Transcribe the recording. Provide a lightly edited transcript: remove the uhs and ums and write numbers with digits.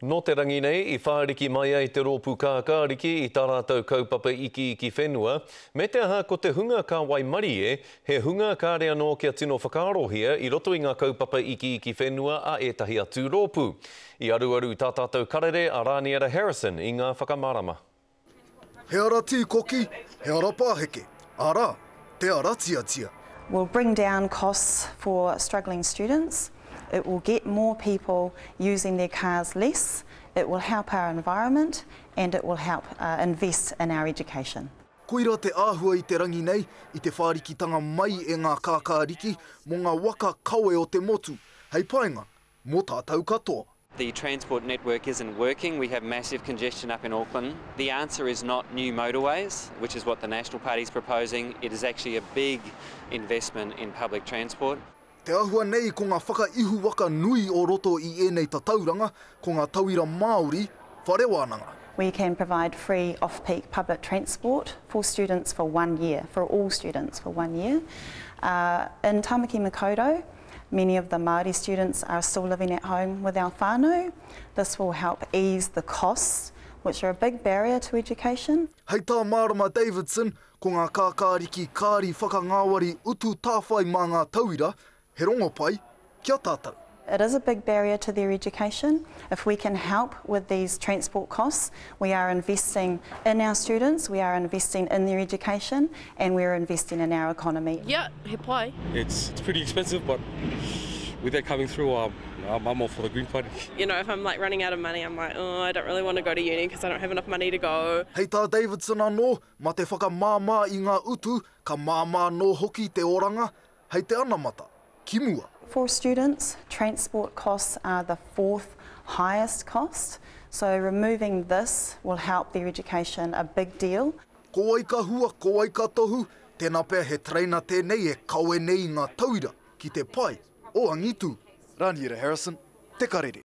Nō te rangi nei i whāriki mai ai te Rōpū Kākāriki i tā rātou kaupapa ikiiki whenua, me te aha ko te hunga ka waimarie, he hunga kāre anō kia tino whakaarohia i roto i ngā kaupapa ikiiki whenua a ētahi atu rōpū. I aruaru tā tātou karere a Rāniera Harrison i ngā whakamārama. He ara tīkoki, he ara pāheke, arā, te ara tiatia. Will bring down costs for struggling students, it will get more people using their cars less, it will help our environment and it will help invest in our education. Koira te āhua i te rangi nei, i te whārikitanga mai e ngā kākāriki mō ngā waka kawe o te motu, hei painga mō tātou katoa. The transport network isn't working, we have massive congestion up in Auckland. The answer is not new motorways, which is what the National Party is proposing, it is actually a big investment in public transport. Te āhua nei ko ngā whakaihuwaka nui o roto i ēnei tatauranga, ko ngā tauira Māori whare wānanga. We can provide free off-peak public transport for students for one year, for all students for one year. In Tāmaki Makaurau, Many of the Māori students are still living at home with our whānau. This will help ease the costs, which are a big barrier to education. Hei tā Mārama Davidson, ko ngā kākāriki kāri whakangāwari utu tāwhai mā ngā tauira, he rongopai ki a tātou. It is a big barrier to their education. If we can help with these transport costs, we are investing in our students, we are investing in their education, and we are investing in our economy. Yeah, he pai. It's, it's pretty expensive, but with that coming through, um, I'm, I'm all for the Green Party. You know, if I'm like running out of money, I'm like, oh, I don't really want to go to uni because I don't have enough money to go. Hei tā Davidson anō, mā te whakamāmā i ngā utu, ka māmā anō hoki te oranga, hei te anamata, ki mua. For students, transport costs are the fourth highest cost, so removing this will help their education a big deal. Ko wai ka hua, ko wai ka tohu, tēnā pea he tereina tēnei e kawe nei i ngā tauira ki te pae o angitū. Raniera Harrison, Te Karere.